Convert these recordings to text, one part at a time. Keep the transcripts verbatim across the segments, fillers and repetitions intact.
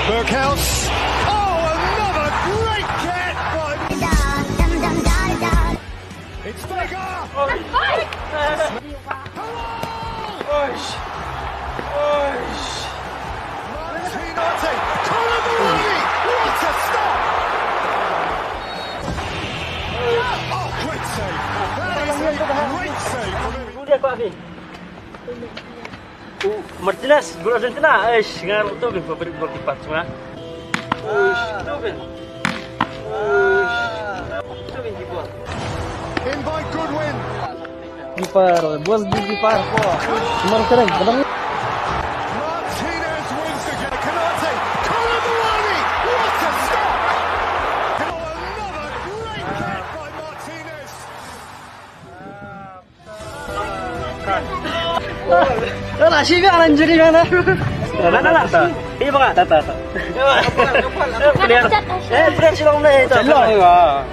Berghuis. Oh, another great catch by. It's Vega. Martinotti. Koulibaly. What a stop. Oh, great save. That is a great save from him. Martinez, gol Argentina. Eish, nga ruh tu byn favourite goalkeeper jong nga. Eish, tu byn. Eish, tu byn keeper. In by Goodwin. Keeper, bos di keeper. Cuma keren, benar. Martinez wins the game. Konate, Koulibaly, what a stop! Oh, another great catch by Martinez. Wala, shi biang lan juri mana? Mana lah? Iya bang. Tata. Player, eh, player Shillong ne,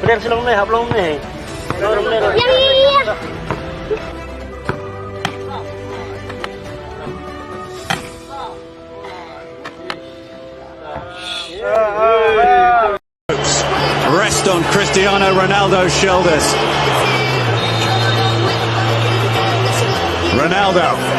player Shillong ne, hap long ne. Iya, iya, iya. Rest on Cristiano Ronaldo's shoulders. Ronaldo.